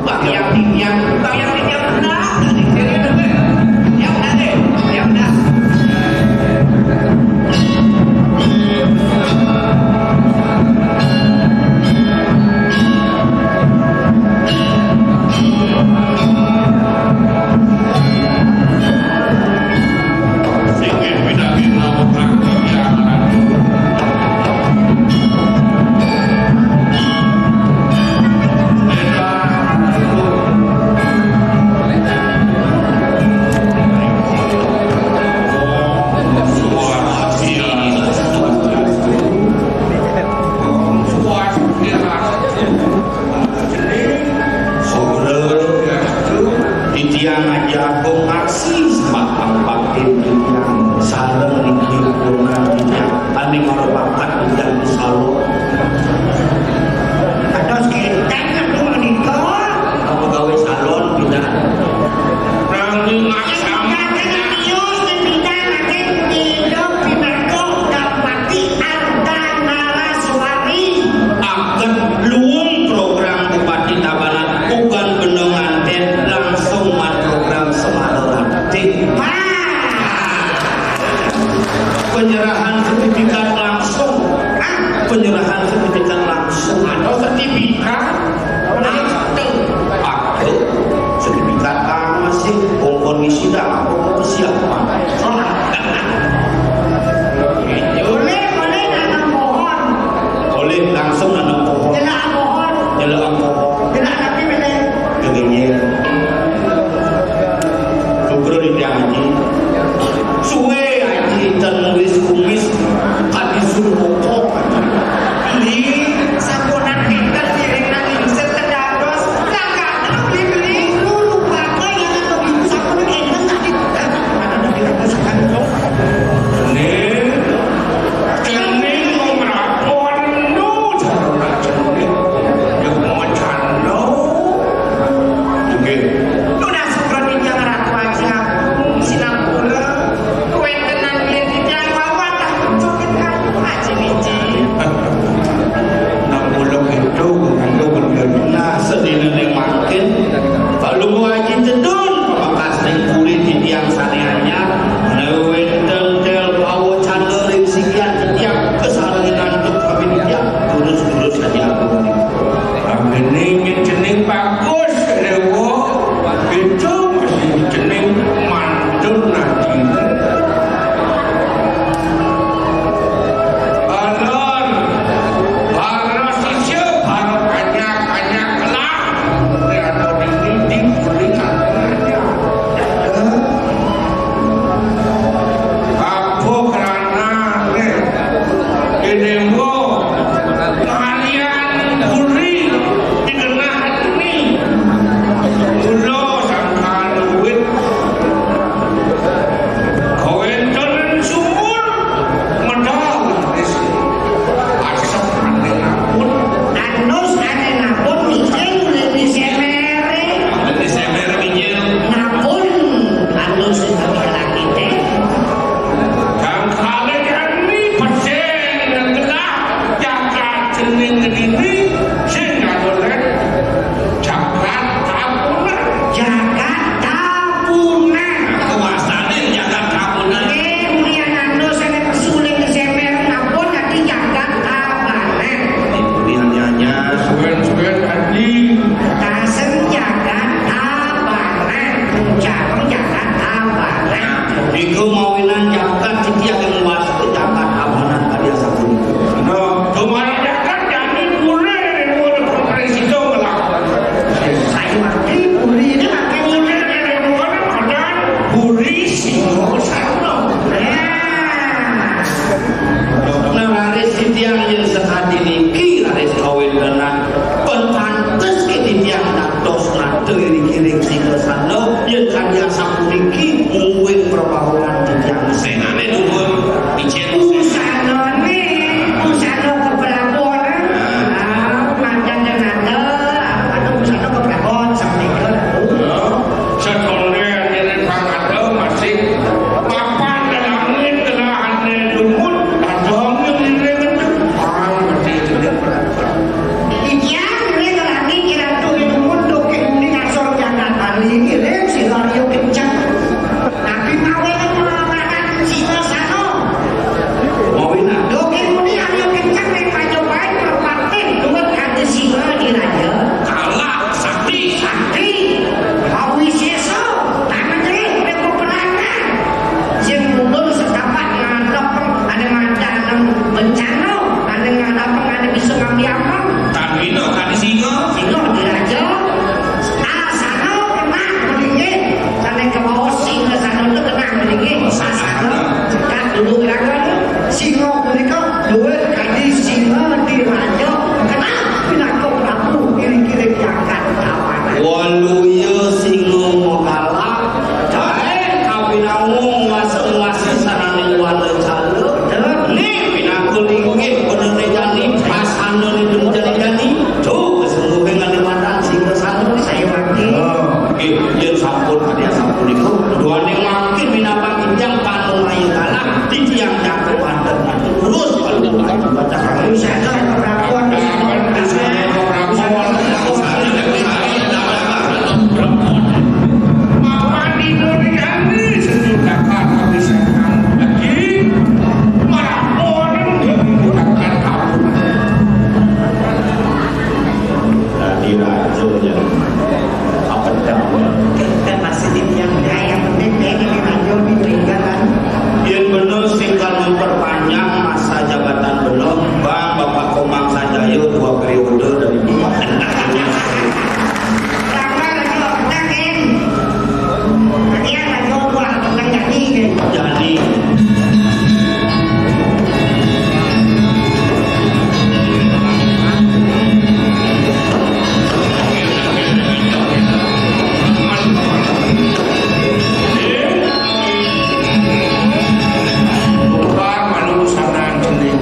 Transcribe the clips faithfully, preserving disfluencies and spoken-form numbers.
Bang Yang Titiang, Bang Yang Titiang, nah, nah, nah, nah, nah, nah, nah. Titiang Aji Agung aksi sematang bakti titiang sareng niki punan titiang aning mara bakat titiang salon. Kados genteng aku menika. Kamu gawe salon pindah. Nanging aksi Tios dipindah nate Ida pinaka Dapati Arda Naraswari. Aget luung program Bupati Tabanan, bukan benda nganten, langsung mat program Semara Rati. Wah. Penyerahan sertifikat langsung. Ah, penyerahan sertifikat langsung. Ada sertifikat? Akte. Akte. Sertifikat masih, pokon wisuda, pokon persiapan. Boleh, boleh nanam pohon. Boleh langsung nanam pohon. Jelas pohon. Jelas pohon. Jelas tapi boleh. Kegenyel. Syukur di Aji. Suwe Aji ten nulis kumis, kadi sun pokok. Li, sampunan pinter piring nanging setedados. Langkah beli-beli, lulu pakai yang atau ibu sampunan enten tadi. Nih, cening mau ngelakon, lu, cening. Yang mau canda. Nggih. Nunas kula titiang Ratu Aji Agung Sinampura. Kawentenan bilih titiang wau wantah joget kaliyan Aji Wiji. Nampura itu, itu bener. Nah, sedina ning mangkin, Palungguh Aji Cedun, pamekasning puri titiang sane anyar, menawi wenten tel pawacana ring sikian titiang kasarengin antuk kami titiang, terus-terus Aji Agung. Anggene ngening bagus, Dewa. Itu masih ngening mantul nanti. Alon, para sisya, para banyak-banyak lah. Rada dini di kulit katanya. Apa kerana, eh, ini, Bu? Kalian puri dikenal ini. Kula sangkan duit. Kawéntenan sumur medal. Asep anenapun. Anus anenapun mijil leni semere. Leni semere mijil. Napun anus sing laki-laki téh. Kang kalih kami pesing dan gelah. Iku mawinan jagat titiang ing wasta jagat abanan kadi asapunika. Nah, kemana jagat jani puri ring nuwun presiden ngelakon. Saya mati puri ini makin puri ring nuwun madan puri Singosana. Nah. Nah, raris titiang yen sakadi niki raris kawentenan. Pun pantes ke titiang dados nata ring Singosana, yen kadi asapuniki muwin prabawanan titiang. Senane dumun, icen. Busanane, busana keprabon. Ah, mancan nata, atau busana keprabon, sapunika, Ratu. Sedone ngiring pangada masih papan langit kelahane dumun, dadong ngiring kenceng. Pang mesti jenek. Titiang ngiring langit kiratu dumun, duke muni ngasor jagat bali ngiring sira riyo kenceng. Nabi mawenan melawan Singosana. Mawinan. Duke muni ayo kenceng ring Majapahit, merpati dumun kadi singa diraja. Kalah sakti. Sakti. Awisesa. Tanah jerih ring peperangan. Sing mundur setapak ngadep ane madan bencana, ane ngadep ane bisa ngambi ampang. Tan wina kadi singa. Singa diraja. Sasana kenah melinggih. Sane kabaos Singosana tu kenah melinggih. Sasana. Cekak dulu gerakan. Singa punika duwé kadi singa diraja. Kenah pinaka prabu, iring-iring diangkat kawan. Waluya singa makalah. Jaen kapinawung nguasa-nguasi sananing wana cala. Ni pinaka linggih benene jani, pasanane jani-jani. Duh, kesungguhing ane madan Singosana. Saya mati. Nggih, yen sampun kadi asapunika, duaning mangkin minabang titiang panulaya kalah, titiang jangkep wonten terus kalau baca. Dadi raja ya. Apa tahu? Kan masih di tiang daya, penting deh, ini raja di Medan. Yen bener sing kan memperpanjang masa jabatan belum, Bang, Bapak Komang Sanjaya dua periode dari dua. Raja, raja, raja, Ken. Raja, raja, dua, Bang Jani, Ken. Jani. Buka malu sanan cening.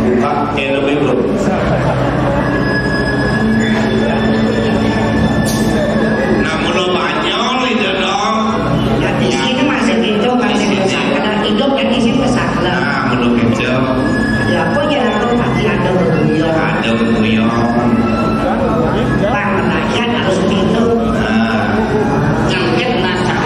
Buka helm itu. Nah, mula banyol itu dong. Ya, di sini masih gitu, masih bisa. Kadang hidup kan di sini kesaklar. Nah, mula gitu. Ya, apa ya, aku pasti ada berguyon. Ada berguyon. Bang, rakyat harus gitu. Nah, nyangkut nasab.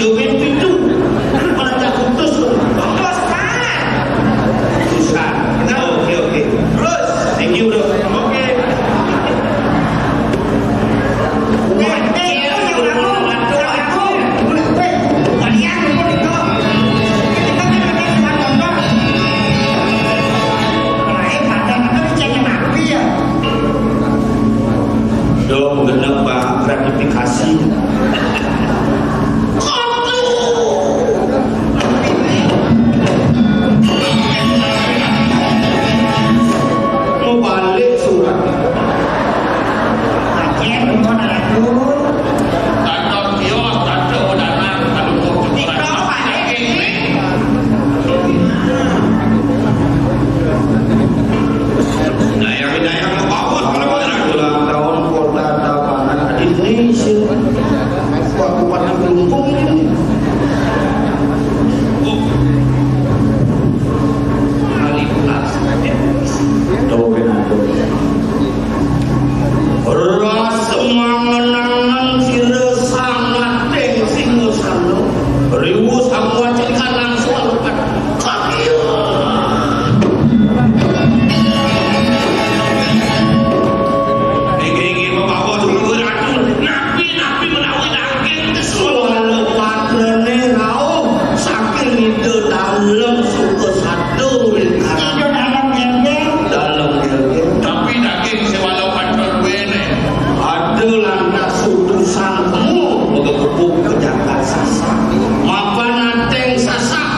Duit pintu. Kalau tak putus, bos, Pak. Susah. Nah, oke, oke. Terus, thank you, bro. Oke. Dong, genep, Pak. Gratifikasi. Mau balik surat. Aceh, mau nanya dulu. Kantor kios, kantor udanan, kalau mau cukuran. Dayang-dayang ke bawah, kalau mau nanya. Ulang tahun Kota Tabanan Indonesia. Kabupaten Klungkung ini. Coba pinantuk. Rasa mangenangan sira sangat teng singosana. Riwus aku wacikan langsung alukan. Kaki. Inggih, inggih, Bapak, Bapak, dulur, atur. Napi, napi menawi daging kesuwala patrene rauh saking Ida Dalem Suka Satu Lingkaran. Ida Dalem Gengge. Dalem Gengge. Tapi daging sewala patra duwene. Ada lantas utusan temu begebuk ke jangkar Sasak. Mapan anteng Sasak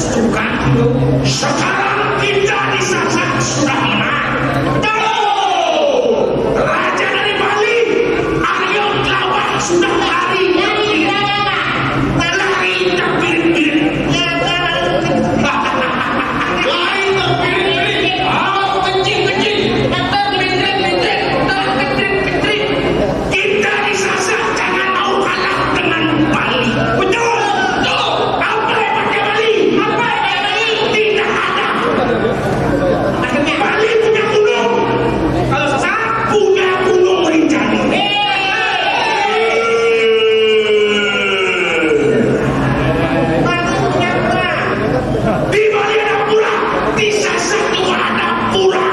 Tukang, sekarang kita di Sasak sudah menang. Tuh, raja dari Bali, Aryo Lawak sudah lari. Lari, lari, tak birit-birit. Lari, tak birit-birit. Ah, kencing, kencing. Tak birit-birit, tak kencing, kencing. Kita di Sasak jangan mau kalah dengan Bali. Betul. Betul. Apa yang pakai Bali? Apa yang pakai Bali? Tidak ada. Bali punya gunung. Kalau Sasak punya Gunung Rinjani. Di Bali ada pura, di Sasak juga ada pura.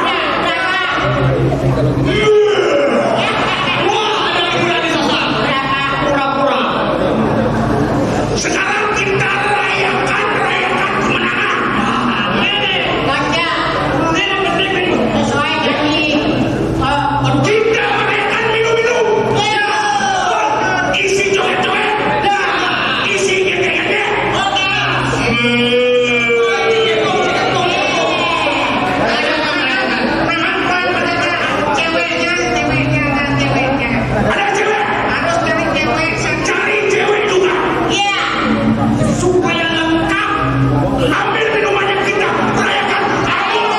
Wah, ada pura di Sasak. Pura-pura. Sekarang kita rayakan, rayakan kemenangan. Ini, baca. Ini penting, ini. Sesuai janji. Kita merayakan minum-minum. Isi joget-joget. Isi ngedek-ngedek. Ada cewek? Harus cari cewek juga. Iya. Supaya lengkap. Ambil minumannya, kita rayakan. Ayo.